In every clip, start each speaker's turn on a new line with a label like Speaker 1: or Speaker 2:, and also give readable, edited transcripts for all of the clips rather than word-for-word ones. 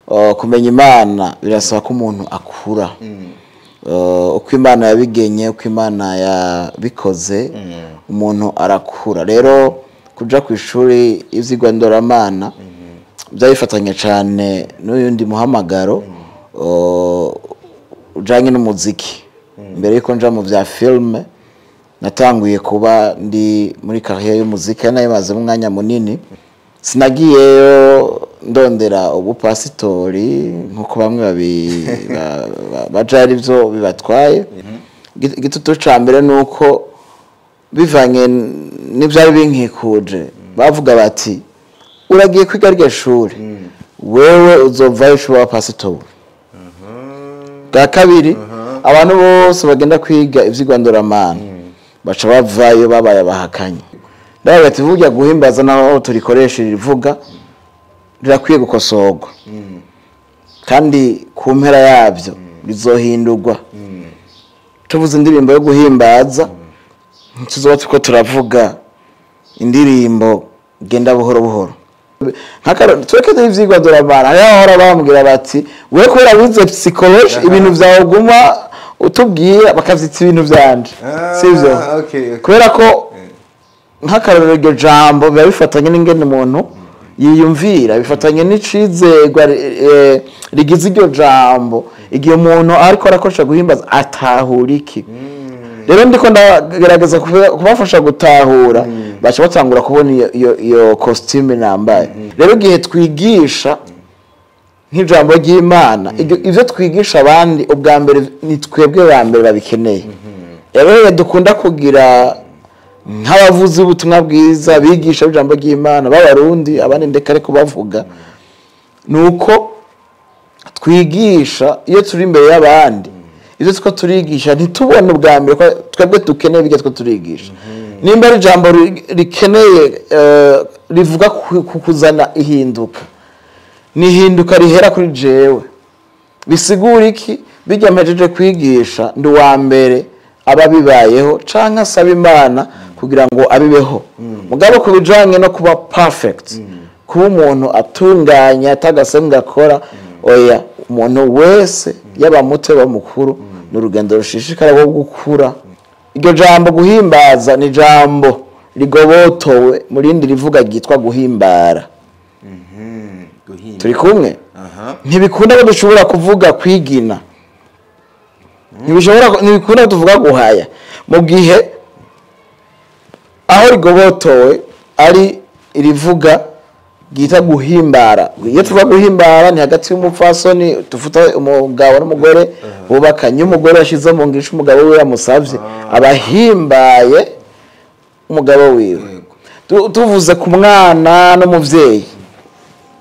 Speaker 1: Kumenya Imana birasaba ko umuntu akura. Uko Imana yabigenye, uko Imana yabikoze, umuntu arakura. Rero kuja ku ishuri ivyigwa ndoramana byabifatanya cyane n'uyundi muhamagaro ujanye n'umuziki. Mbere yuko nja mu vya filme, natanguye kuba ndi muri carrière y'umuziki, nayo umwanya munini. Sinagiyeyo ndondera ubupasitori nkuko bamwe baja ari byo bibatwaye. Igitutu ca mbere nuko bivanye n'ivyari binkikuje, bavuga bati uragiye kwiga rya shuri, wewe uzovayo ushobora pasitori. Bwa kabiri, abantu bose bagenda kwiga ivyigwa ndoramana baca bavayo babaye abahakanye. Ndavuga ati burya guhimbaza naho turikoresha rivuga rirakwiye gukosorwa, kandi ku mpera yabyo rizohindurwa. Tuvuze indirimbo yo guhimbaza, tuzoba turiko turavuga indirimbo genda buhoro buhoro. Tureke ivyigwa ndoramana, hariho abahora bambwira bati we kubera wize psychologie ibintu vyawe uguma utubwira bakavyita ibintu vyanje, sivyo? Kubera ko nk'akarorero iryo jambo biba bifatanye n'ingene umuntu yiyumvira, bifatanye n'icizerwa rigize iryo jambo. Igihe umuntu ariko arakoresha guhimbaza atahura iki? Rero ndiko ndagerageza kubafasha gutahura, baca batangura kubona iyo costume nambaye. Rero igihe twigisha nk'ijambo ry'Imana, ivyo twigisha abandi ubwa mbere ni twebwe ba mbere babikeneye. Rero dukunda kugira nk'abavuzi b'ubutumwa bwiza bigisha ijambo ry'Imana b'Abarundi, abandi ndeka ariko bavuga, nuko twigisha iyo turi imbere y'abandi, ivyo two turigisha ntitubone ubwa mbere ko twebwe dukeneye ibyo two turigisha. Nimba ari ijambo rikeneye rivuga ku kuzana ihinduka, ni ihinduka rihera kuri jewe. Bisigura iki? Bijya mpejeje kwigisha ndi uwa mbere ababibayeho canke asaba Imana kugira ngo abibeho. Mugabo kubijanye no kuba perfect, kuba umuntu atunganya atagasembwa akora, oya, umuntu wese yaba muto yaba mukuru ni urugendo rushishikara rwo gukura. Iryo jambo guhimbaza ni jambo rigobotowe mu rindi rivuga ryitwa guhimbara. Turi kumwe? Ntibikunda ko dushobora kuvuga kwigina, ntibikunda ko tuvuga guhaya, mu gihe aho rigobotowe ari irivuga ryita guhimbara. Iyo tuvuga guhimbara ni hagati y'umupfasoni, tufuta umugabo n'umugore bubakanye, umugore yashize mu ngisho umugabo wiwe yamusavye, abahimbaye umugabo wiwe. Tuvuze ku mwana n'umuvyeyi,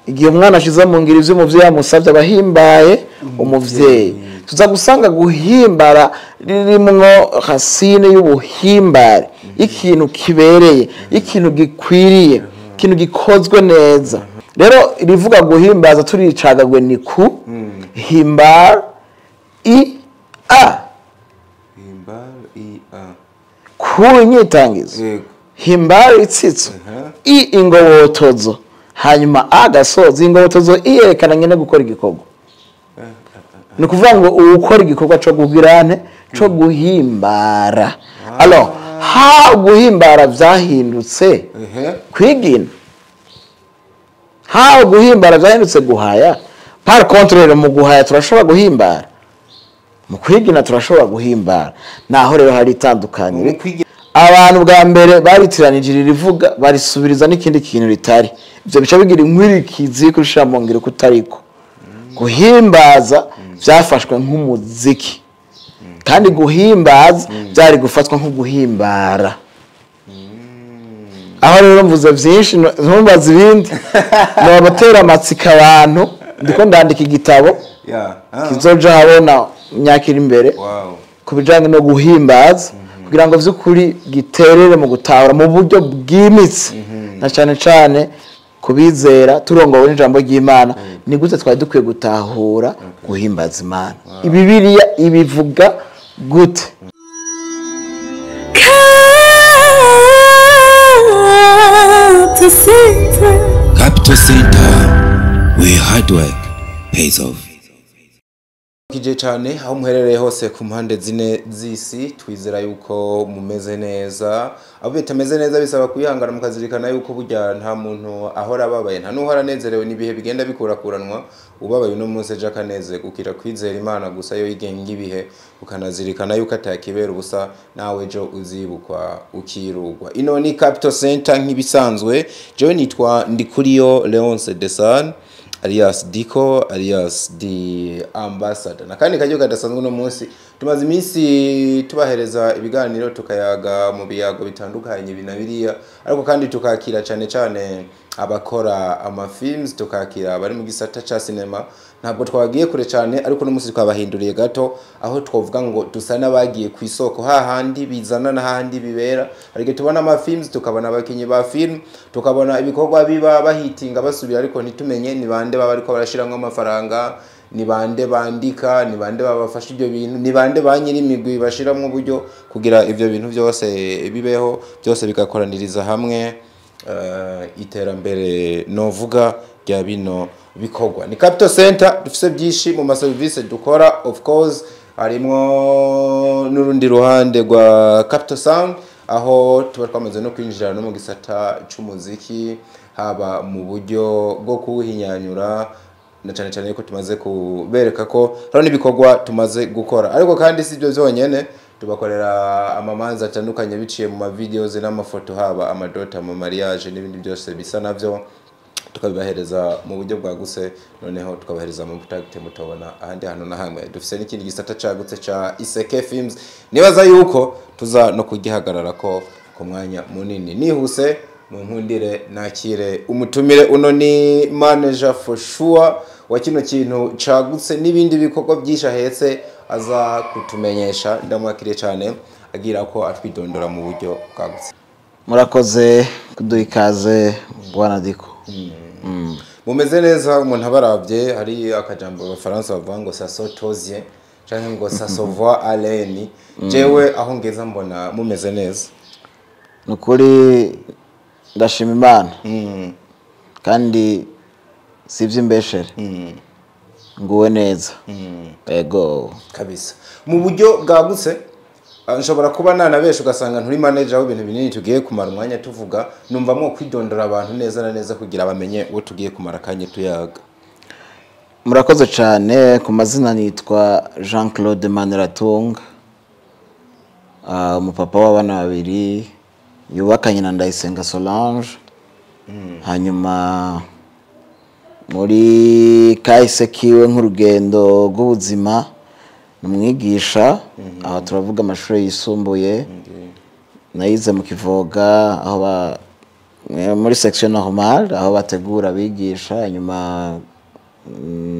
Speaker 1: igihe umwana ashize mu ngiro ivyo umuvyeyi yamusavye, abahimbaye umuvyeyi. Tuza gusanga guhimbara ririmwo racine y'ubuhimbare, ikintu kibereye, ikintu gikwiriye, ikintu gikozwe neza. Rero rivuga guhimbaza turicagagwe ni ku himbar i a,
Speaker 2: Himbar i a,
Speaker 1: ku inyitangizo, himbar itsitso, i ingobotozo, hanyuma a gasozi. Ingobotozo iyerekana nyene gukora igikorwa. Ni ukuvuga ngo ukora igikorwa co kugirane co guhimbara. Alors ha guhimbara vyahindutse kwigina, ha guhimbara vyahindutse guhaya. Par contre rero mu guhaya turashobora guhimbara, mu kwigina turashobora guhimbara. Naho rero hari itandukaniro. Abantu bwa mbere baritiranije iri rivuga barisubiriza n'ikindi kintu ritari. Ivyo bica bigira inkwirikizi kurusha mu ngiro kutariko. Guhimbaza vyafashwe nk'umuziki, kandi guhimbaza byari gufatwa nko guhimbara. Aho rero mvuze vyinshi ntumbaze ibindi, nobatera amatsiko abantu. Ndiko ndandika igitabo kizoja habona imyaka iri imbere ku bijanye no guhimbaza, kugira ngo vy'ukuri giterere mu gutahura mu buryo bwimitse, na cane cane kubizera turongowe n'ijambo ry'Imana. Ni gute twari dukwiye gutahura guhimbaza Imana? Bibiliya ibivuga gute?
Speaker 3: Capital Center.
Speaker 4: Capital Center, where hard work
Speaker 3: pays off.
Speaker 2: Kije cyane aho muherereye hose ku mpande zine z'isi, twizera yuko mumeze neza. Abo bitameze neza bisaba kwihangana, mukazirikana yuko burya nta muntu ahora ababaye, nta n'uhora anezerewe, n'ibihe bigenda bikurakuranwa. Ubabaye uno munsi ejo akanezerwa, ukira kwizera Imana gusa yo igenga ibihe, ukanazirikana yuko atakibera ubusa, nawe ejo uzibukwa ukirugwa. Ino ni Capital Center nk'ibisanzwe. Jewe nitwa Ndikuriyo Leonce Desan, alias Diko, alias The Ambassador. Na kandi karyo kadasanzwe uno munsi, tumaze iminsi tubahereza ibiganiro, tukayaga mu biyago bitandukanye ibi na biriya, ariko kandi tukakira cyane cyane abakora amafilms, tukakira abari mu gisata ca cinema. Ntabwo twagiye kure cyane, ariko uno munsi twabahinduriye gato, aho twovuga ngo dusa n'abagiye ku isoko, hahandi bizana n'ahandi bibera. Ariko tubona amafilms, tukabona abakinyi ba film, tukabona ibikorwa biba bahitinga basubira, ariko ntitumenye ni bande baba ariko barashiramwo amafaranga, ni bande bandika, ni bande babafasha ibyo bintu, ni bande ba nyiri imigwi bashiramwo uburyo kugira ivyo bintu byose bibeho, byose bigakoraniriza hamwe iterambere novuga rya bino bikorwa. Ni Capital Center, dufise byinshi mu maserivisi dukora, of course harimwo n'urundi ruhande rwa Capital Sound, aho tuba twamaze no kwinjira no mu gisata c'umuziki, haba mu buryo bwo kuwuhinyanyura, na cyane cyane yuko tumaze kubereka ko hariho n'ibikorwa tumaze gukora. Ariko kandi si ibyo byonyene, tubakorera amamanza atandukanye biciye mu mavideos n'amafoto, haba amadota, ama mariage n'ibindi byose bisa navyo, tukabibahereza mu buryo bwagutse, noneho tukabahereza mu butagite mutabona ahandi hantu na hamwe. Dufise n'ikindi gisata cagutse ca Iseke Films, nibaza yuko tuza no kugihagarara ko ku mwanya munini. Nihuse mu nkundire nakire umutumire. Uno ni manager for sure wa kino kintu cagutse n'ibindi bikorwa byinshi ahetse aza kutumenyesha. Ndamwakiriye cyane, agira ko atwidondora mu buryo bwagutse.
Speaker 1: Murakoze kuduha ikaze, bwana Diko.
Speaker 2: Mumeze neza? Umuntu abarabye, hari akajambo abafaransa bavuga ngo "ça se tient" canke ngo "ça se voit à l'œil". Jewe aho ngeza mbona mumeze neza.
Speaker 1: Ni ukuri ndashima Imana, kandi si iby'imbeshere, nguwe neza, ego.
Speaker 2: Kabisa, mu buryo bwagutse. Nshobora kuba nanabesha ugasanga nturi manager w'ibintu binini tugiye kumara umwanya tuvuga. Numva mwo kwidondora abantu neza na neza kugira bamenye uwo tugiye kumara akanya tuyaga.
Speaker 1: Murakoze cyane. Ku mazina nitwa Jean Claude Maniratunga, umupapa w'abana babiri yubakanye na Ndayisenga Solange. Hanyuma muri kahise kiwe nk'urugendo rw'ubuzima, ni umwigisha. Aha turavuga amashuri yisumbuye, nayize mu Kivoga, aho muri section normale, aho bategura abigisha. Hanyuma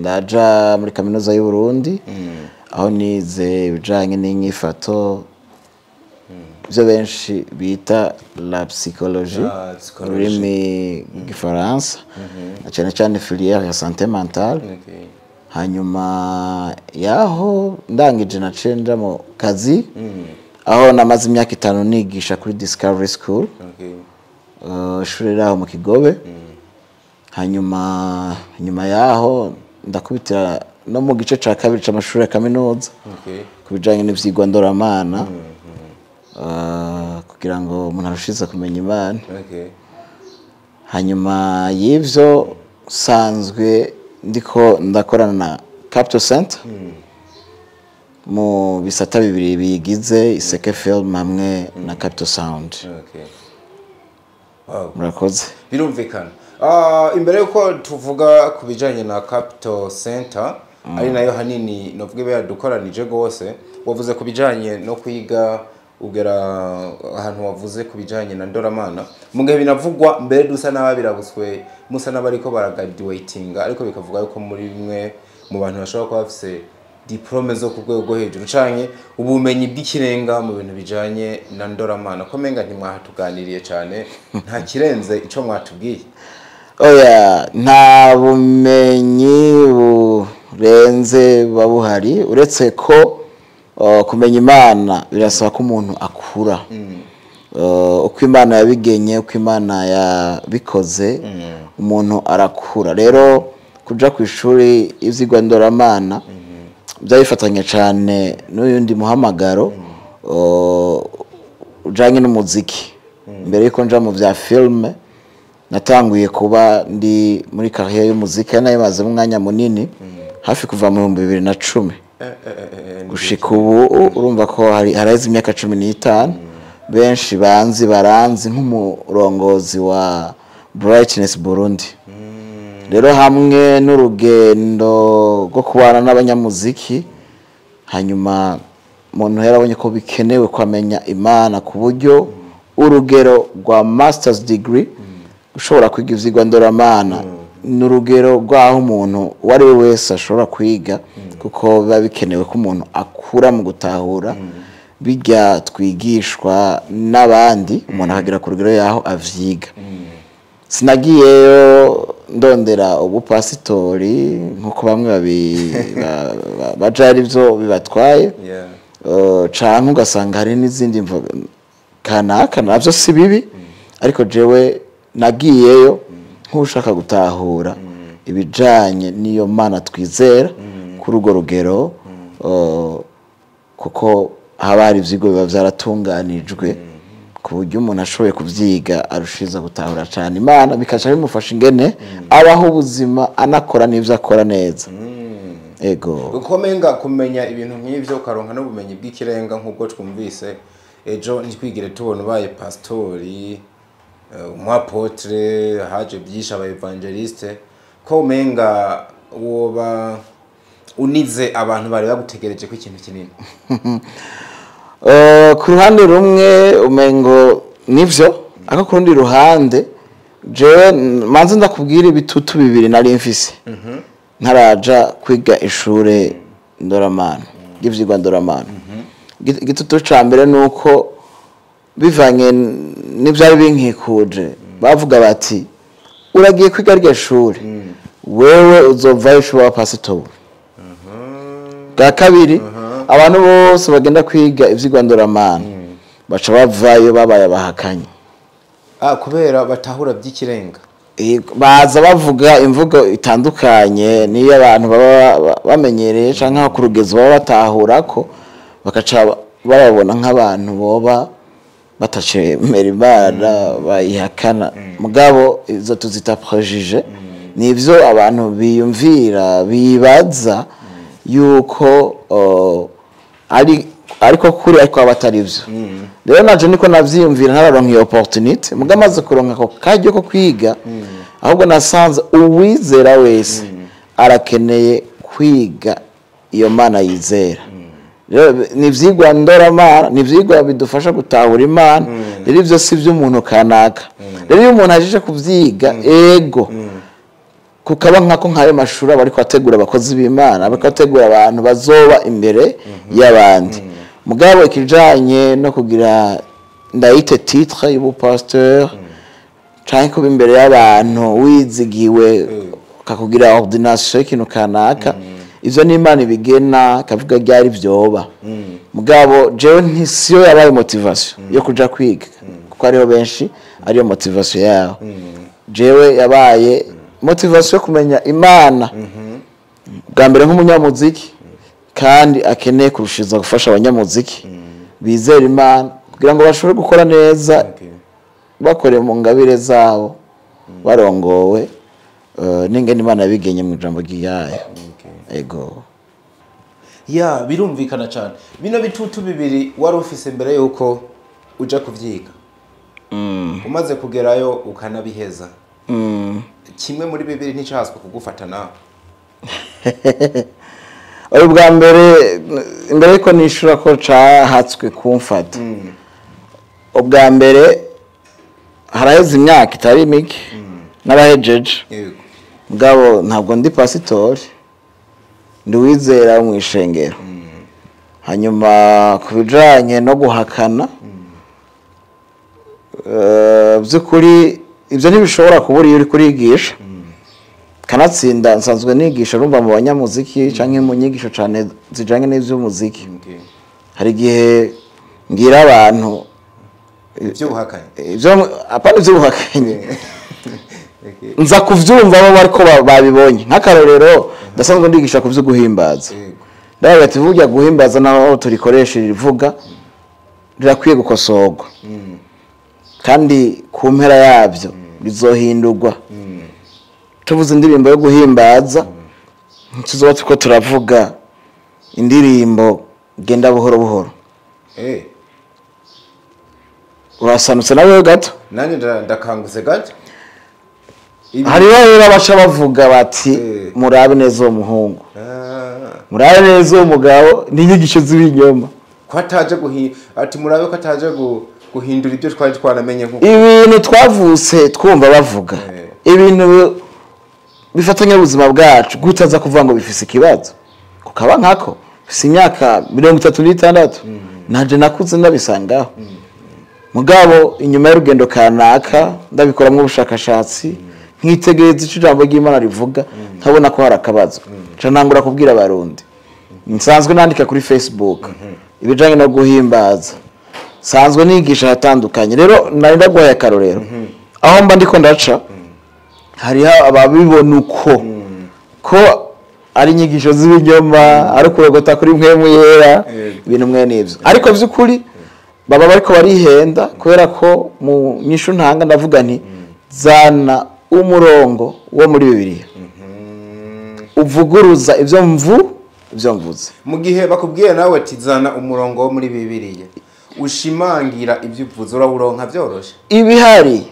Speaker 1: ndaja muri Kaminuza y'u Burundi, aho nize ibijanye n'inyifato, ibyo benshi bita la psychologie,
Speaker 2: La psychologie.
Speaker 1: ururimi rw'igifaransa, na cyane cyane filière ya santé mentale. Hanyuma yaho ndangije, naciye nja mu kazi, aho namaze imyaka 5 nigisha kuri Discovery School, ishuri riri aho mu Kigobe. Hanyuma nyuma yaho ndakubitira no mu gice ca kabiri c'amashuri ya kaminuza ku bijanye n'ivyigwa ndoramana, kugira ngo umuntu arushize kumenya Imana. Hanyuma y'ivyo, sanzwe ndiko ndakorana na Capital Center mu bisata bibiri bigize, Iseke Film hamwe na Capital Sound.
Speaker 2: Wow.
Speaker 1: Murakoze.
Speaker 2: Birumvikana. Imbere yuko tuvuga ku bijanye na Capital Center, ari nayo hanini novuga iba yadukoranije rwose, wavuze ku bijanye no kwiga, ugera ahantu wavuze ku bijanye na ndoramana, mu gihe binavugwa mbere dusa n'ababirabuswe, musa n'abariko baragraduatinga, ariko bikavuga yuko muri bimwe mu bantu bashobora kuba bafise diplôme zo ku rwego rwo hejuru canke ubumenyi bw'ikirenga mu bintu bijanye na ndoramana, ko menga ntimwahatuganiriye cane, nta kirenze ico mwatubwiye.
Speaker 1: Oya, nta bumenyi burenze buba buhari, uretse ko kumenya Imana birasaba ko umuntu akura. Uko Imana yabigenye, uko Imana yabikoze, umuntu arakura. Rero Kuja ku ishuri ivyigwa ndoramana byabifatanya cyane n'uyundi muhamagaro ujanye n'umuziki. Mbere yuko nja mu vya filme, natanguye kuba ndi muri carrière y'umuziki, nayo umwanya munini, hafi kuva mu 2010 gushika ubu. Urumva ko hari haraheze imyaka 15. Benshi banzi, baranzi nk'umurongozi wa Brightness Burundi. Rero hamwe n'urugendo rwo kubana n'abanyamuziki, hanyuma umuntu yarabonye ko bikenewe kwamenya Imana ku buryo urugero rwa masters degree, ushobora kwiga ivyigwa ndoramana, n'urugero rw'aho umuntu uwo ari we wese ashobora kwiga, kuko biba bikenewe ko umuntu akura mu gutahura bijya twigishwa n'abandi, umuntu akagera ku rugero yaho avyiga. Sinagiyeyo ndondera ubupasitori nk'uko bamwe baja ari byo bibatwaye, canke ugasanga hari n'izindi mvo kanaka, navyo si bibi, ariko jewe nagiyeyo nk'ushaka gutahura ibijanye n'iyo Mana twizera kuri urwo rugero, kuko haba hari ivyigwa biba vyaratunganijwe ku buryo umuntu ashoboye kuvyiga arushiza gutahura cane Imana, bikaca bimufasha ingene abaho ubuzima, anakora n'ivyo akora neza. Ego.
Speaker 2: Uko menga kumenya ibintu nk'ivyo, ukaronka n'ubumenyi bw'ikirenga nk'ubwo twumvise, ejo ntitwigire tubona ubaye pastori, umu apôtre, haje byinshi, aba évangéliste, ko umenga woba unize abantu bari bagutegereje ko ikintu kinini.
Speaker 1: Ku ruhande rumwe umengo nivyo, ariko ku rundi ruhande jewe manze ndakubwira ibitutu bibiri nari mfise ntaraja kwiga ishure ndoramana ry'ivyigwa ndoramana. Igitutu ca mbere ni uko bivanye n'ivyari binkikuje, bavuga bati: "Uragiye kwiga rya shure, wewe uzovayo ushobora pasitori." Bwa kabiri, abantu bose bagenda kwiga ivyigwa ndoramana baca bavayo babaye abahakanyi.
Speaker 2: Ah, kubera batahura by'ikirenga.
Speaker 1: Baza bavuga imvugo itandukanye niyo abantu baba bamenyereye canke aho ku rugezo baba batahura ko bakaca bababona nk'abantu boba batacemera Imana, bayihakana. Mugabo izo tuzita préjugés, nivyo abantu biyumvira, bibaza yuko ari ariko kuri, ariko aba atari byo. Rero naje niko navyiyumvira ntararonka iyo opportunité. Mugabo amaze kuronka ako karyo ko kwiga, ahubwo nasanze uwizera wese arakeneye kwiga iyo Mana yizera. Rero ni ivyigwa ndoramana, ni ivyigwa bidufasha gutahura Imana. Rero ivyo si ivy'umuntu kanaka. Rero iyo umuntu ajeje kuvyiga, ego, kukaba nkako nk'ayo mashuri aba ariko ategura abakozi b'Imana, aba ariko ategura abantu bazoba imbere y'abandi. Mugabo ikijanye no kugira ndayite titre y'ubupasteur canke kuba imbere y'abantu wizigiwe, kakugira ordination y'ikintu kanaka, ivyo ni Imana ibigena, kavuga ryari vyoba. Mugabo jewe ntisiyo yabaye motivation yo kuja kwiga, kuko hariho benshi ariyo motivation yabo. Jewe yabaye motivation yo kumenya Imana bwa mbere nk'umunyamuziki, kandi akeneye kurushiza gufasha abanyamuziki bizera Imana kugira ngo bashobore gukora neza, bakoreye mu ngabire zabo, barongowe n'ingene Imana yabigenye mu ijambo ryayo. Ego.
Speaker 2: Ya, birumvikana cyane. Bino bitutu bibiri wari ufise mbere yuko uja kuvyiga, umaze kugerayo ukanabiheza, kimwe muri bibiri nticahaswe kugufata nawe?
Speaker 1: Uri bwa mbere, imbere yuko nishura ko cahatswe kumfata, ubwa mbere haraheze imyaka itari mike n'abahejeje. Mugabo ntabwo ndi pasitori, ndi uwizera wo mu ishengero. Hanyuma ku bijanye no guhakana, by'ukuri ibyo ntibishobora kubura iyo uri kurigisha. Kanatsinda nsanzwe nigisha, urumva, mu banyamuziki canke mu nyigisho cane zijanye n'ivy'umuziki. Hari igihe ngira abantu
Speaker 2: ivy'ubuhakanyi.
Speaker 1: Ivyo apana ivy'ubuhakanyi. Nza kuvyumva bo bariko babibonye. Nk'akarorero ndasanzwe ndigisha ku vy'uguhimbaza. Ndavuga ati burya guhimbaza naho turikoresha rivuga rirakwiye gukosorwa. Kandi ku mpera yabyo bizohindurwa. Tuvuze indirimbo yo guhimbaza tuzoba turiko turavuga indirimbo genda buhoro buhoro. Urasanutse nawe gato?
Speaker 2: Nanjye ndakangutse gato.
Speaker 1: Hariho rero abaca bavuga bati murabe neza uwo muhungu, murabe neza uwo mugabo, n'inyigisho z'ibinyoma.
Speaker 2: Ko ataje ati murabe ko ataje guhindura ibyo twari twaramenye nkuko
Speaker 1: ibintu twavutse twumva bavuga, ibintu bifatanya ubuzima bwacu, gutaza kuvuga ngo bifise ikibazo kukaba nkako bifise imyaka 36 nanje nakuze ndabisangaho. Mugabo inyuma y'urugendo kanaka ndabikoramwo ubushakashatsi, nkitegereza ico ijambo ry'Imana rivuga, nkabona ko hari akabazo. Nca ntangura kubwira abarundi. Nsanzwe nandika kuri Facebook ibijanye no guhimbaza, nsanzwe nigisha ahatandukanye. Rero nari ndaguhaye akarorero, aho mba ndiko ndaca hariho ababibona uko ko ari inyigisho z'ibinyoma, ari kurogota kuri mpwemu yera, ibintu mwe n'ivyo. Ariko vy'ukuri baba bariko barihenda, kubera ko mu nyishu ntanga ndavuga nti zana umurongo wo muri Bibiliya uvuguruza ivyo mvuze.
Speaker 2: Mu gihe bakubwiye nawe ati zana umurongo wo muri Bibiliya ushimangira ivyo uvuze, urawuronka vyoroshe?
Speaker 1: Ibihari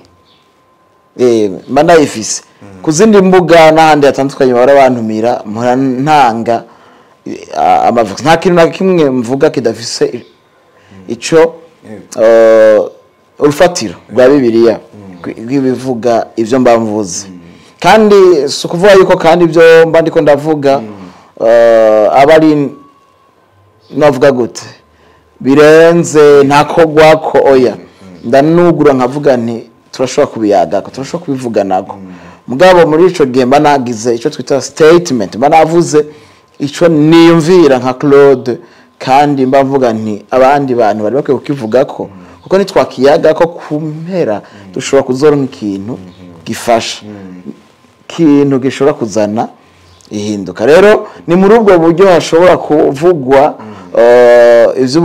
Speaker 1: mba ndayifise ku zindi mbuga n'ahandi hatandukanye bahora bantumira, mpora ntanga amavuga. Nta kintu na kimwe mvuga kidafise ico urufatiro rwa Bibiliya rw'ibivuga ivyo mba mvuze. Kandi si ukuvuga yuko kandi ibyo mba ndiko ndavuga aba ari navuga gute birenze ntakogwako, oya. Ndanugura nkavuga nti turashobora kubiyagako, turashobora kubivuganako. Mugabo muri ico gihe mba nagize ico twita statement, mba navuze ico niyumvira nka Claude, kandi mba mvuga nti abandi bantu bari bakwiye kukivugako, kuko nitwakiyagako ku mpera dushobora kuzoronka ikintu gifasha, ikintu gishobora kuzana ihinduka. Rero ni muri ubwo buryo hashobora kuvugwa ivyo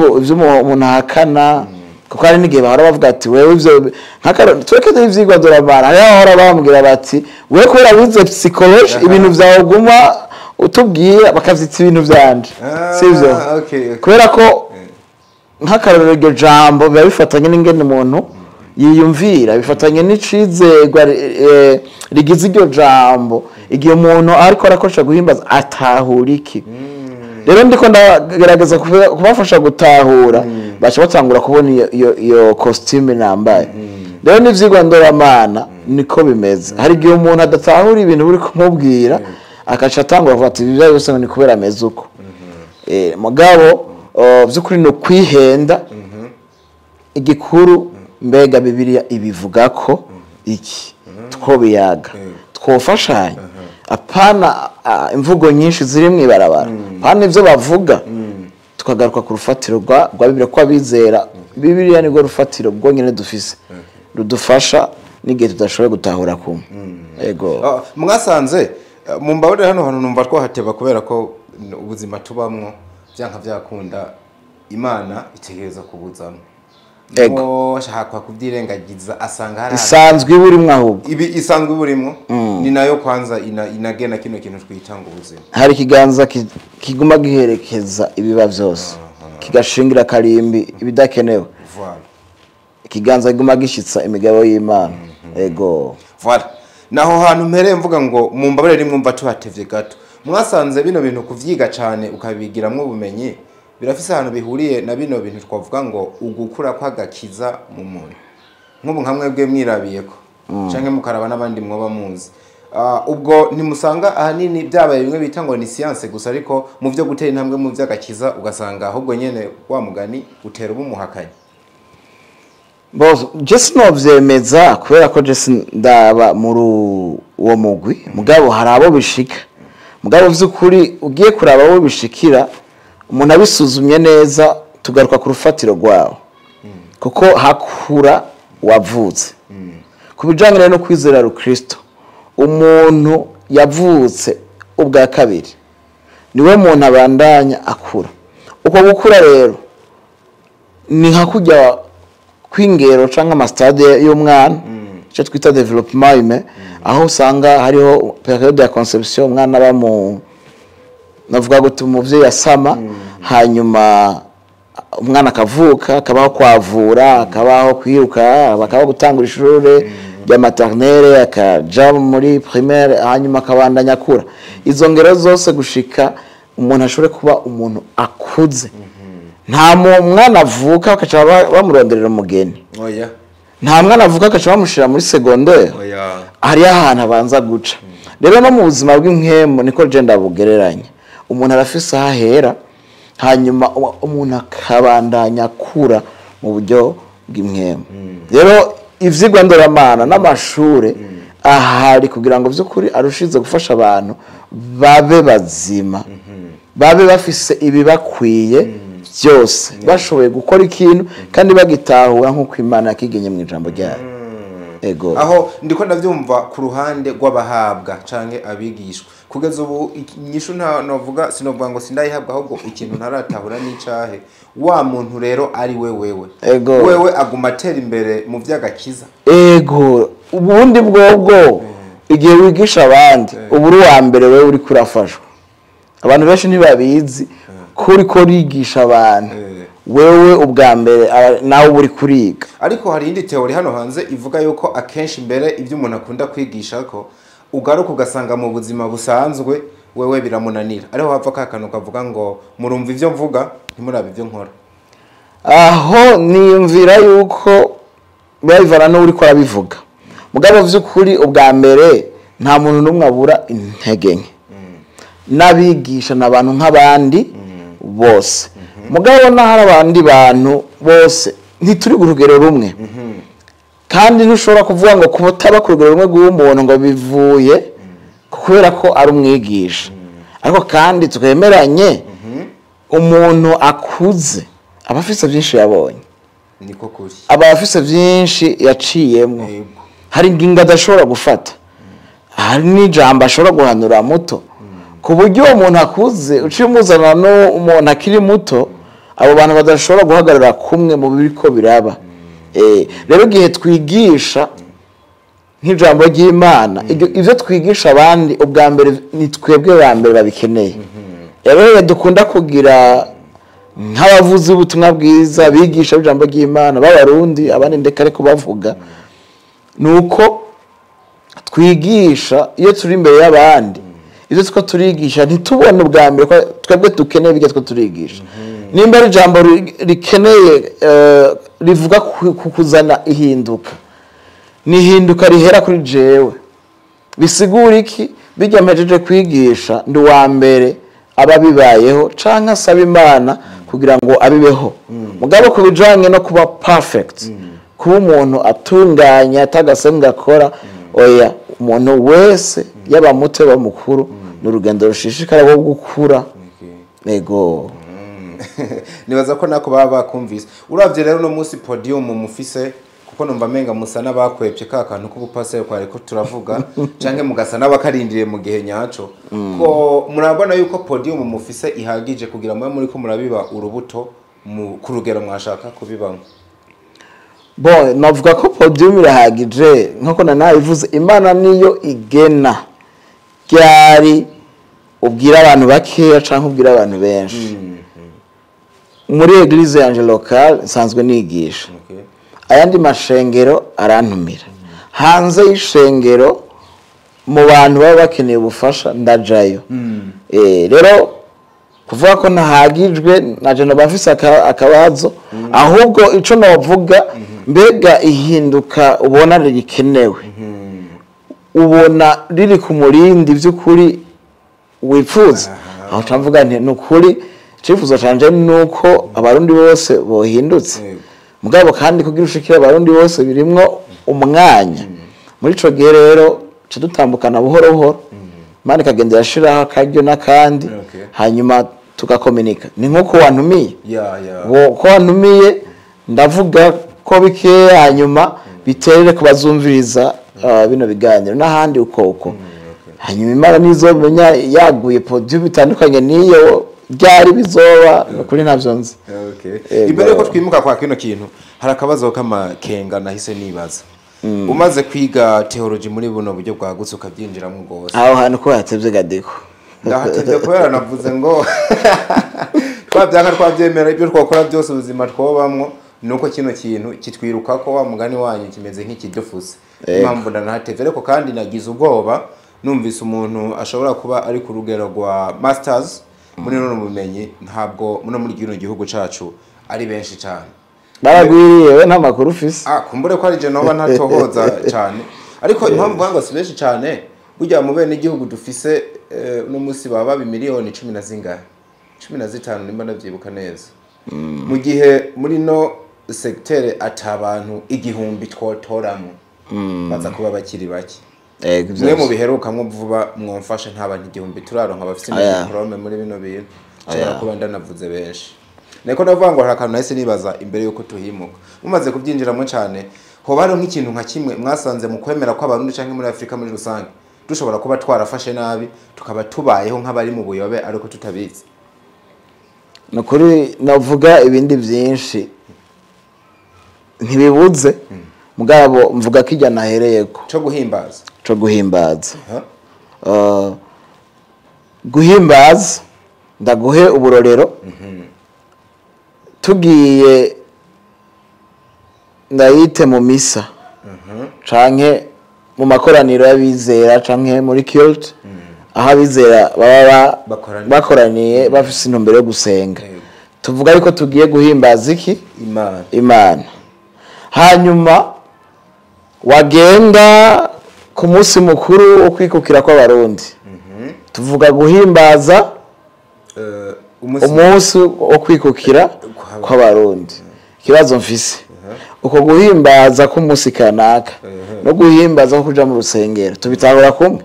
Speaker 1: umuntu ahakana, kuko hari n'igihe bahora bavuga ati wewe ivyo tweke ivyigwa doramara. Hariho abahora bambwira bati wewe kubera wize psychology ibintu vyawe uguma utubwira bakavyita ibintu vyanje, sivyo? Kubera ko nk'akarorero iryo jambo biba bifatanye n'ingene umuntu yiyumvira, bifatanye n'icizerwa rigize iryo jambo. Igihe umuntu ariko arakoresha guhimbaza atahura iki. Rero ndiko ndagerageza kubafasha gutahura, baca batangura kubona iyo costume nambaye. Rero n'ivyigwa ndoramana niko bimeze. Hari igihe umuntu adatahura ibintu uri kumubwira, akaca atangura kuvuga ati ibi byose ni kubera ameze uko. Mugabo vy'ukuri no kwihenda, igikuru mbega Bibiliya ibivuga ko iki twobiyaga, twofashanya, apana imvugo nyinshi ziri mw'ibarabara, apana ivyo bavuga, tukagaruka ku rufatiro rwa Bibiliya, ko abizera Bibiliya nirwo rufatiro rwonyene dufise rudufasha n'igihe tudashoboye gutahura kumwe. Ego.
Speaker 2: Mwasanze mumbabarire hano hantu numva twahateba, kubera ko ubuzima tubamwo byanka byakunda Imana itegereza kubuzamo.
Speaker 1: Ego.
Speaker 2: Shaka kubyirengagiza asanga hari
Speaker 1: isanzwe iburimwo, ahubwo
Speaker 2: ibi isanzwe iburimwo ni nayo kwanza inagena kino kintu twitanga ubuzima.
Speaker 1: Hari ikiganza kiguma giherekeza ibiba byose, kigashingira karimbi ibidakenewe.
Speaker 2: Voilà.
Speaker 1: Ikiganza kiguma gishitsa imigabo y'Imana. Ego.
Speaker 2: Voilà. Naho hantu mpereye mvuga ngo mumbabarire nimwumva tuhatevye gato. Mwasanze bino bintu kuvyiga cane ukabigiramwo ubumenyi birafise ahantu bihuriye na bino bintu twavuga ngo ugukura kw'agakiza mu muntu. Nk'ubu nka mwebwe mwirabiyeko canke mukaraba n'abandi mwoba muzi. Ubwo ntimusanga ahanini byabaye bimwe bita ngo ni science gusa, ariko mu vyo gutera intambwe mu vy'agakiza ugasanga ahubwo nyene wa mugani utera ubumuhakanye.
Speaker 1: Bo je sinovyemeza kubera ko je ndaba muri uwo mugwi, mugabo hari abo bishika. Mugabo vy'ukuri ugiye kuraba abo bishikira, umuntu abisuzumye neza tugaruka ku rufatiro rwawo, kuko hakura wavutse. Ku bijanye no kwizera Kristo, Umuntu yavutse ubwa kabiri niwe muntu abandanya akura. Uko gukura rero ni nka kujya kw'ingero canke amastade y'umwana, icyo twita développement humain, aho usanga hariho période ya conception, umwana aba mu, navuga gute, umuvyeyi asama, hanyuma umwana akavuka, akabaho kwavura, akabaho kwiruka, akabaho gutangura ishure rya maternelle, akaja muri primaire, hanyuma akabandanya akura. Izo ngero zose gushika umuntu ashobore kuba umuntu akuze. Nta mwana avuka bakaca bamuronderera umugeni.
Speaker 2: Oya.
Speaker 1: Nta mwana avuka bakaca bamushira muri secondaire.
Speaker 2: Oya.
Speaker 1: Hariyo ahantu abanza guca. Rero no mu buzima bw'impwemu niko je ndabugereranya. Umuntu arafise aho ahera, hanyuma umuntu akabandanya akura mu buryo bw'impwemu. Rero ivyigwa ndoramana n'amashure ahari kugira ngo vy'ukuri arushize gufasha abantu babe bazima, babe bafise ibibakwiye byose, bashoboye gukora ikintu kandi bagitahura nk'uko Imana yakigenye mu ijambo ryayo. Ego.
Speaker 2: Aho ndiko ndavyumva ku ruhande rw'abahabwa canke abigishwa. Kugeza ubu inyishu nta novuga, sinovuga ngo sindayihabwa, ahubwo ikintu ntaratahura n'icahe. Wa muntu rero ari we wewe.
Speaker 1: Ego.
Speaker 2: Wewe aguma atera imbere mu vy'agakiza.
Speaker 1: Ego, ubundi bwobwo igihe wigisha abandi ubu uri uwa mbere wewe uri kurafashwa. Abantu benshi ntibabizi ko uriko urigisha abantu. Wewe ubwa mbere nawe uba uri kuriga.
Speaker 2: Ariko hari indi théorie hano hanze ivuga yuko akenshi mbere ibyo umuntu akunda kwigisha ko ugaruka ugasanga mu buzima busanzwe wewe biramunanira. Ariho hava ka kantu kavuga ngo murumva ivyo mvuga ntimurabe ivyo nkora.
Speaker 1: Aho niyumvira yuko bivana n'uri ko arabivuga. Mugabo vy'ukuri ubwa mbere nta muntu n'umwe abura intege nke. N'abigisha n'abantu nk'abandi bose. Mugabo n'ahari abandi bantu bose ntituri ku rugero rumwe. Kandi ntushobora kuvuga ngo kutaba ku rugero rumwe rw'umuntu ngo bivuye kubera ko ari umwigisha. Ariko kandi twemeranye, umuntu akuze aba afise byinshi yabonye,
Speaker 2: Niko kuri.
Speaker 1: aba afise byinshi yaciyemwo. Hari ingingo adashobora gufata, hari n'ijambo ashobora guhanura muto, ku buryo uwo muntu akuze uciye umuzana n'umuntu akiri muto, abo bantu badashobora guhagarara kumwe mu biriko biraba. Rero igihe twigisha nk'ijambo ry'Imana, ivyo twigisha abandi ubwa mbere ni twebwe ba mbere babikeneye. Rero dukunda kugira nk'abavuzi b'ubutumwa bwiza bigisha ijambo ry'Imana b'Abarundi, abandi ndeka ariko bavuga, nuko twigisha iyo turi imbere y'abandi, ivyo two turigisha ntitubone ubwa mbere ko twebwe dukeneye ibyo two turigisha. Nimba ari ijambo rikeneye, rivuga ku kuzana ihinduka, ni ihinduka rihera kuri jewe. Bisigura iki? Bijya mpejeje kwigisha ndi uwa mbere aba bibayeho canke asaba Imana kugira ngo abibeho. Mugabo ku bijanye no kuba perfect, kuba umuntu atunganye atagasembwa akora, oya, umuntu wese yaba muto yaba mukuru, ni urugendo rushishikara rwo gukura. Ego.
Speaker 2: Nibaza ko nako baba bakumvise. Uravye rero no munsi podium mufise, kuko numva menga musa n'abakwepye ka kantu k'ubupaseri kwari ko turavuga, canke mugasa n'abakarindiriye mu gihe nyaco, ko murabona yuko podium mufise ihagije kugira mwe muri ko murabiba urubuto ku rugero mwashaka kubibamwo?
Speaker 1: Bon, navuga ko podium irahagije, nkuko nanabivuze, Imana niyo igena ryari ubwira abantu bakeya canke ubwira abantu benshi. Muri église yanje locale nsanzwe nigisha. Ayandi mashengero arantumira. Hanze y'ishengero mu bantu baba bakeneye ubufasha ndajayo. Rero kuvuga ko ntahagijwe naje no bafise akabazo, ahubwo ico novuga, mbega ihinduka ubona rikenewe, ubona riri ku murindi by'ukuri wifuza, aho camvuga nti nukuri icifuzo canje nuko Abarundi bose bohindutse. Mugabo kandi kugira ushikire Abarundi bose birimwo umwanya. Muri ico gihe rero ca dutambukana buhoro buhoro, Imana ikagenda irashiraho akaryo n'akandi, hanyuma tugakominika. Ni nkuko wantumiye. Ko wantumiye ndavuga ko bikeya, hanyuma biterere kubazumviriza bino biganiro n'ahandi uko hanyuma Imana nizomenya yaguye podium bitandukanye niyo byari bizoba kuri ntavyo nzi.
Speaker 2: Imbere ko twimuka kwa kino kintu hari akabazo k'amakenga nahise nibaza. Umaze kwiga theology muri buno buryo bwagutse ukabyinjiramo gose,
Speaker 1: aho hantu ko hatevye gadiko
Speaker 2: ndahatevye kubera navuze ngo twabyanka twabyemera ibyo twakora byose ubuzima twobamwo nuko kino kintu kitwiruka ko wa mugani wanyu kimeze nk'ikidufuse. Impamvu ndanahatevye ariko kandi nagize ubwoba numvise umuntu ashobora kuba ari ku rugero rwa masters muri none bumenyi, ntabwo muno muri kino gihugu cacu ari benshi cyane
Speaker 1: baragwiriye. We nta makuru ufise.
Speaker 2: Kumbure ko ari je noba ntatohoza cyane, ariko impamvu ngo si benshi cyane burya mu bene igihugu dufise uno munsi baba miliyoni 10 na zingahe, 15 nimba ndavyibuka neza, mu gihe muri no secteur atabantu 1000 twotoramo baza kuba bakiri bake. Mwe mu biherukamwo vuba mwomfasha nta bantu 1000 turaronka bafise diplome muri bino bintu, nshobora kuba ndanavuze benshi. Niko ndavuga ngo hari akantu nahise nibaza imbere yuko tuhimuka. Mumaze kubyinjiramo cyane, hoba hariho nk'ikintu nka kimwe mwasanze mu kwemera ko Abarundi canke muri Afrika muri rusange dushobora kuba twarafashe nabi tukaba tubayeho nk'abari mu buyobe ariko tutabizi?
Speaker 1: Nukuri navuga ibindi byinshi ntibibuze, mugabo mvuga ko ijya nahereyeko
Speaker 2: cyo guhimbaza,
Speaker 1: cyo guhimbaza. Guhimbaza ndaguhe uburorero. Tugiye ndayite mu misa canke mu makoraniro y'abizera canke muri cult, aho abizera baba bakoraniye bafise intumbero yo gusenga, tuvuga ariko tugiye guhimbaza iki? Imana. Hanyuma wagenda ku munsi mukuru wo kwikukira kw'Abarundi, tuvuga guhimbaza umunsi wo kwikukira kw'Abarundi. Ikibazo mfise, uko guhimbaza k'umunsi kanaka no guhimbaza ko kuja mu rusengero tubitahura kumwe?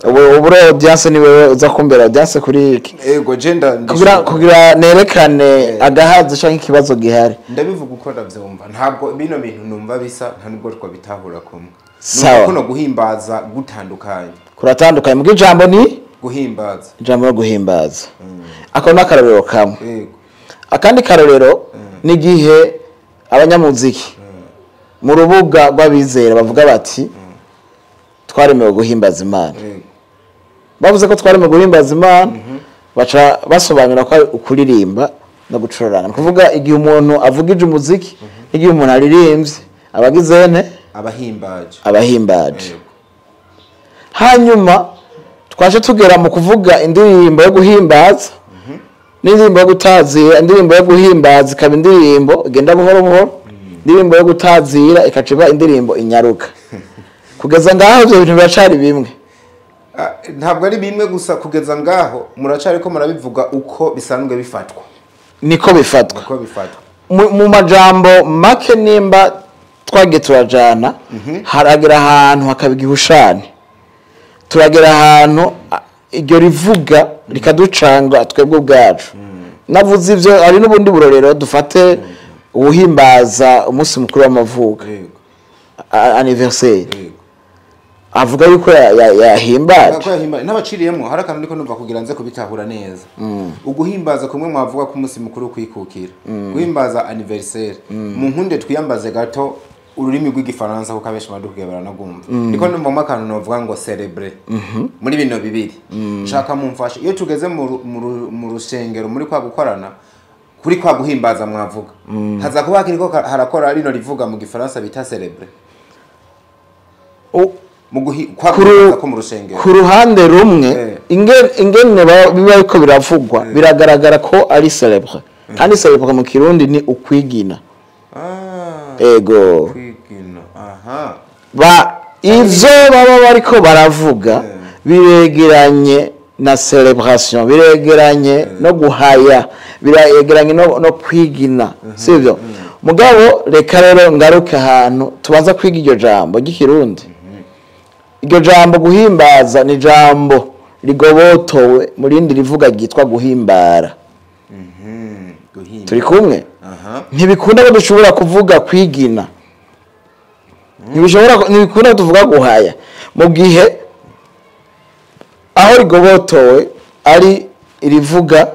Speaker 1: Ubu audience ni wewe uza kumbera audience kuri iki?
Speaker 2: Ego gender
Speaker 1: kugira nerekane agahazo canke ikibazo gihari.
Speaker 2: Ndabivuga uko ndavyumva, ntabwo bino bintu numva bisa, nta nubwo twabitahura kumwe. Nuko no guhimbaza gutandukanye,
Speaker 1: kuratandukanye mu ijambo ni
Speaker 2: guhimbaza,
Speaker 1: ijambo no guhimbaza. Ako nakarorero kamwe. Akandi karorero ni gihe abanyamuziki mu rubuga rw'abizera bavuga bati twaremewe guhimbaza Imana. Bavuze ko twaremewe guhimbaza Imana, baca basobanura ko ukuririmba no gucuraranga. Ni kuvuga igihe umuntu avugije umuziki, igihe umuntu aririmbye abagize nte abahimbaje. Hanyuma twaje tugera mu kuvuga indirimbo yo guhimbaza n'indirimbo yo gutazira. Indirimbo yo guhimbaza ikaba indirimbo igenda buhoro buhoro, indirimbo yo gutazira ikaciba indirimbo inyaruka. Kugeza ngaho ibyo bintu biracari bimwe.
Speaker 2: Ntabwo ari bimwe gusa, kugeza ngaho muracari ko murabivuga uko bisanzwe bifatwa.
Speaker 1: Niko bifatwa. Mu majambo make nimba twagiye turajana, haragera ahantu hakaba igihushane, turagera ahantu iryo rivuga rikaducanga twebwe ubwacu. Navuze ivyo ari n'ubundi burorero. Dufate ubuhimbaza umunsi mukuru w'amavuko, anniversaire, avuga yuko yahimbaje.
Speaker 2: N'abaciriyemo hari akantu niko numva kugira nze kubitahura neza. Uguhimbaza kumwe mwavuga ko umunsi mukuru kwikukira, guhimbaza anniversaire, mu nkunde twiyambaze gato ururimi rw'igifaransa kuko abenshi badukuye baranagumva. Niko numva akantu novuga ngo célébrer muri bino bibiri. Nshaka mumfashe iyo tugeze mu rusengero muri kwa gukorana kuri kwa guhimbaza mwavuga, haza kuba kiriko harakora rino rivuga mu gifaransa bita célébrer.
Speaker 1: Ku ruhande rumwe ingene biba ariko biravugwa biragaragara ko ari célébrer, kandi célébrer mu Kirundi ni ukwigina. Ego ba ivyo baba bariko baravuga biregeranye na celebration, biregeranye no guhaya, biregeranye no kwigina, sivyo? Mugabo reka rero ngaruke ahantu tubanza kwiga iryo jambo ry'ikirundi. Iryo jambo guhimbaza ni jambo rigobotowe mu rindi rivuga ryitwa guhimbara. Turi kumwe? Ntibikunda ko dushobora kuvuga kwigina. Ntibishobora, ntibikunda tuvuga guhaya mu gihe aho rigobotowe ari irivuga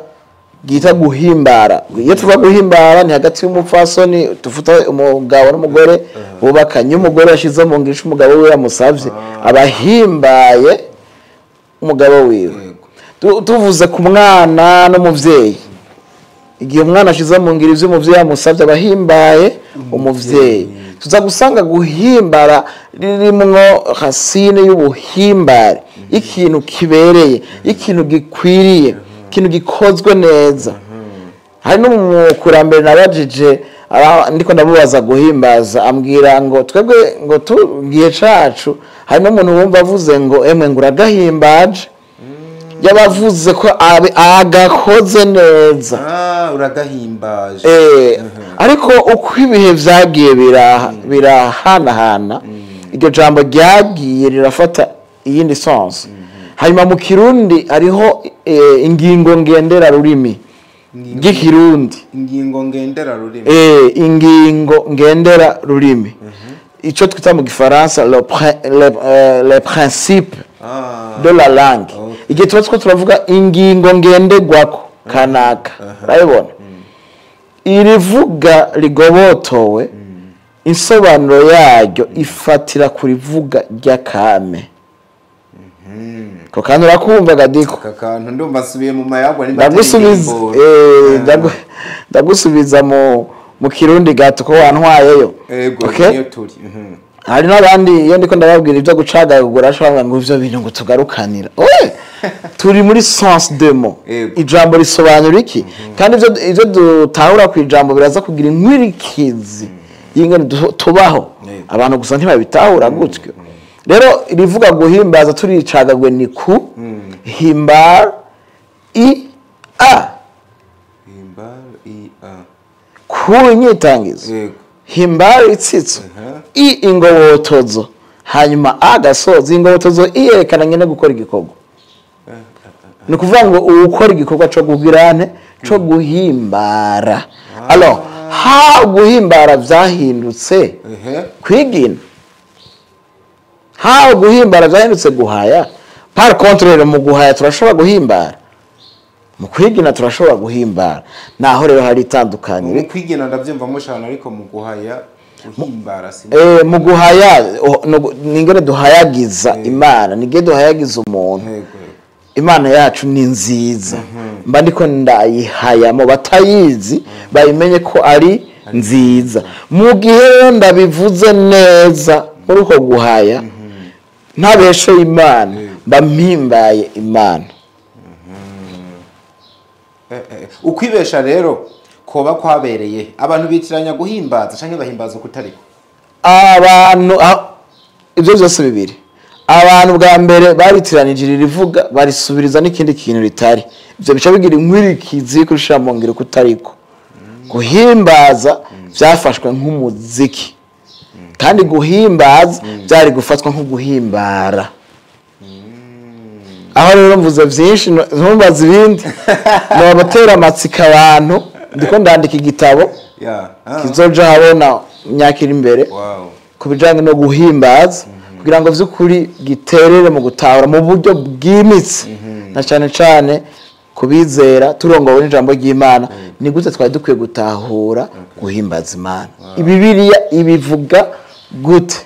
Speaker 1: ryita guhimbara. Iyo tuvuga guhimbara ni hagati y'umupfasoni, tufuta umugabo n'umugore bubakanye. Umugore yashize mu ngisho umugabo we yamusavye, abahimbaye umugabo wiwe. Tuvuze ku mwana n'umuvyeyi, igihe umwana ashize mu ngiro ivyo umuvyeyi yamusavye, abahimbaye umuvyeyi. Tuza gusanga guhimbara ririmwo racine y'ubuhimbare, ikintu kibereye, ikintu gikwiriye, ikintu gikozwe neza. Hari n'umukurambere nabajije, ndiko ndamubaza guhimbaza, ambwira ngo twebwe ngo tugiye cacu, hari n'umuntu wumva avuze ngo emwe ngo uragahimbaje, yabavuze ko agakoze neza.
Speaker 2: Uragahimbaje.
Speaker 1: Ariko uko ibihe vyagiye birahanahana, iryo jambo ryagiye rirafata iyindi sens. Hanyuma mu Kirundi hariho ingingo ngendera rurimi ry'ikirundi.
Speaker 2: Ingingo ngendera rurimi.
Speaker 1: Ingingo ngendera rurimi, ico twita mu gifaransa le principe de la langue. Igihe tuba two turavuga ingingo ngenderwako kanaka, urabibona, irivuga rigobotowe insobanuro yaryo ifatira ku rivuga ry'akame. Ko kandi urakumva Gadiko?
Speaker 2: Aka kantu ndumva nsubiye mu mayagwa.
Speaker 1: Ndagusubiza mu Kirundi gato ko wantwayeyo.
Speaker 2: Ego.
Speaker 1: Okay?
Speaker 2: Niyo turi.
Speaker 1: Hari n'abandi iyo ndiko ndababwira ibyo gucagagura ashobora ngo ivyo bintu ngo tugarukanira. Oye, turi muri sens de mot. Ijambo risobanura iki? Kandi ivyo dutahura ku ijambo biraza kugira inkwirikizi y'ingene tubaho. Abantu gusa ntibabitahura gutyo. Rero rivuga guhimbaza turicagagwe ni ku himbar i a.
Speaker 2: Himbar i a.
Speaker 1: Ku inyitangizo. Himbar itsitso. I ingobotozo. Hanyuma a gasozi ingobotozo iyerekana nyene gukora igikorwa. Ni ukuvuga ngo ukora igikorwa co kugirane co guhimbara. Alors ha guhimbara vyahindutse kwigina. Ha guhimbara vyahindutse guhaya. Par contre rero mu guhaya turashobora guhimbara, mu kwigina turashobora guhimbara. Naho rero hari itandukaniro.
Speaker 2: Mu kwigina ndavyumvamo cyane, ariko mu guhaya guhimbara si.
Speaker 1: Mu guhaya ningene duhayagiza Imana, ningene duhayagiza umuntu. Imana yacu ni nziza, mba ndiko ndayihaya mu batayizi bayimenye ko ari nziza. Mu gihe rero ndabivuze neza muri uko guhaya ntabeshe Imana, mba mpimbaye Imana.
Speaker 2: Ukwibesha rero koba kwabereye abantu bitiranya guhimbaza canke bahimbaza kutariko.
Speaker 1: Abantu ivyo byose bibiri, abantu bwa mbere baritiranije irivuga barisubiriza n'ikindi kintu ritari. Ivyo bica bigira inkwirikizi kurusha mu ngiro kutariko. Guhimbaza byafashwe nk'umuziki, kandi guhimbaza byari gufatwa nko guhimbara. Aho rero mvuze vyinshi ntumbaze ibindi, nobatera amatsiko abantu. Ndiko ndandika igitabo kizoja habona imyaka iri imbere ku bijanye no guhimbaza, kugira ngo vy'ukuri giterere mu gutahura mu buryo bwimitse, na cane cane kubizera turongowe n'ijambo ry'Imana. Ni gute twari dukwiye gutahura guhimbaza Imana? Bibiliya ibivuga gute?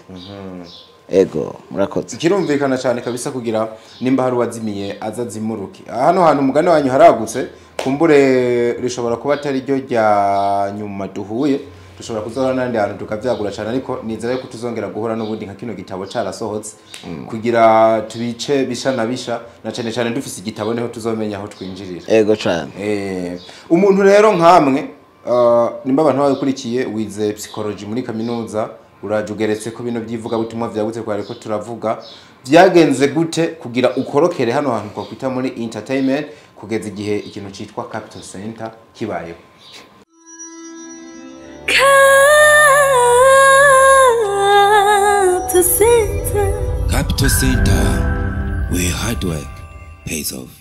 Speaker 1: Ego, murakoze.
Speaker 2: Kirumvikana cyane kabisa, kugira nimba hari uwazimiye azazimuruke. Hano hantu umugani wanyu haragutse, kumbure rishobora kuba atari ryo rya nyuma duhuye, dushobora kuzohora n'andi hantu tukavyagura cyane, ariko nizera yuko tuzongera guhura n'ubundi nka kino gitabo carasohotse, kugira tubice bisha na bisha, na cane cane dufise igitabo niho tuzomenya aho twinjirira.
Speaker 1: Ego cyane.
Speaker 2: Umuntu rero nkamwe, nimba abantu babikurikiye, wize psychology muri kaminuza, uraje ugeretse ko bino byivuga butumwa vyagutse kwa ariko turavuga, byagenze gute kugira ukorokere hano hantu twakwita muri entertainment kugeza igihe ikintu citwa Capital Center kibayeho?
Speaker 3: Capital Center.
Speaker 4: Capital Center, where hard work pays off.